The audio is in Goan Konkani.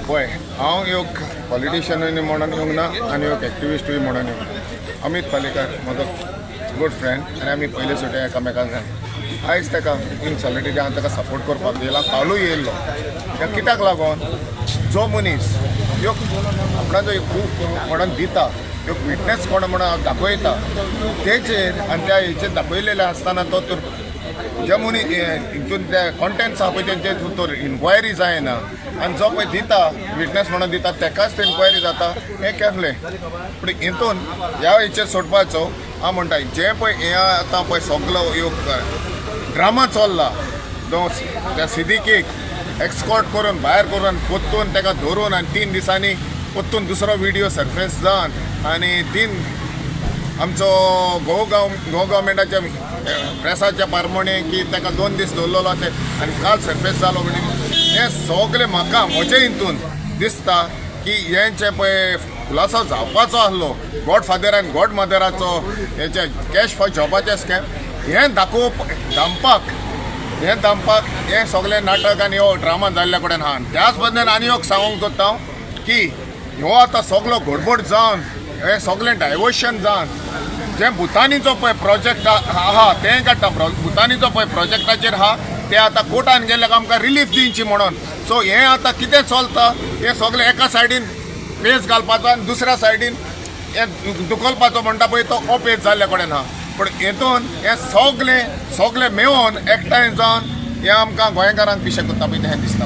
पळय, हांव एक पॉलिटिशियनूय म्हणून येवंक ना आनी एक एक्टिविस्टूय म्हणून येवंक ना. अमीत पालेकर म्हजो गूड फ्रेंड आनी आमी पयले सुटे एकामेकांक. आयज ताका इन सॉलिडिटी हांव ताका सपोर्ट करपाक येयला, कालूय येयल्लो. ह्या कित्याक लागून जो मनीस एक आपणाचो एक प्रूफ म्हणून दिता, एक विटनेस कोण म्हणून दाखयता तेचेर आनी त्या हेचेर दाखयलेलें आसतना तो तर जे मनीस हितून ते कॉन्टेंट्स आहा पळय तेंचे तर इन्क्वायरी जायना आनी जो पळय दिता विटनेस म्हणून दिता तेकाच ते इन्क्वायरी जाता हें केल्लें. पूण हितून ह्या हेचेर सोडपाचो हांव म्हणटा, जें पळय हें आतां पळय सगलो एक ड्रामा चल्ला, तो त्या सिद्दीकीक एक्सकॉर्ट करून भायर करून पोत्तून ताका धरून आनी 3 दिसांनी पोत्तून दुसरो विडियो सर्फेस जावन आनी 3 आमचो गोवा गव्हर्मेंटाच्या प्रेसाच्या पारमणे की ताका 2 दीस दवरलेलो ते आनी काल सर्फेस जालो. म्हणजे हें सगळें म्हाका म्हजे हितून दिसता की हें जें पळय खुलासो जावपाचो आसलो गॉड फादर आनी गॉड मदराचो हेचे कॅश फॉर जॉबाचें स्कॅम हें दाखोवप दामपाक, हें दामपाक हें सगळें नाटक आनी हो ड्रामा जाल्ल्या कडेन आहा. त्याच बद्दल आनी एक सांगूंक सोदता हांव की हो आतां सगलो गडबड जावन हें सगळें डायवर्शन जावन जें भुतानीचो पळय प्रोजेक्ट आहा तें काडटा, भुतानीचो पळय प्रोजेक्टाचेर आहा ते आतां कोर्टान गेल्ल्याक आमकां रिलीफ दिवची म्हणून. सो हें आतां कितें चलता हें सगळें एका सायडीन पेज घालपाचो आनी दुसऱ्या सायडीन हें दुखलपाचो म्हणटा पळय तो अपेज जाल्ल्या कडेन आहा. पूण हेतून हें सगळें सगळें मेळोवन एकठांय जावन हें आमकां गोंयकारांक पिशें करता पळय तें दिसता.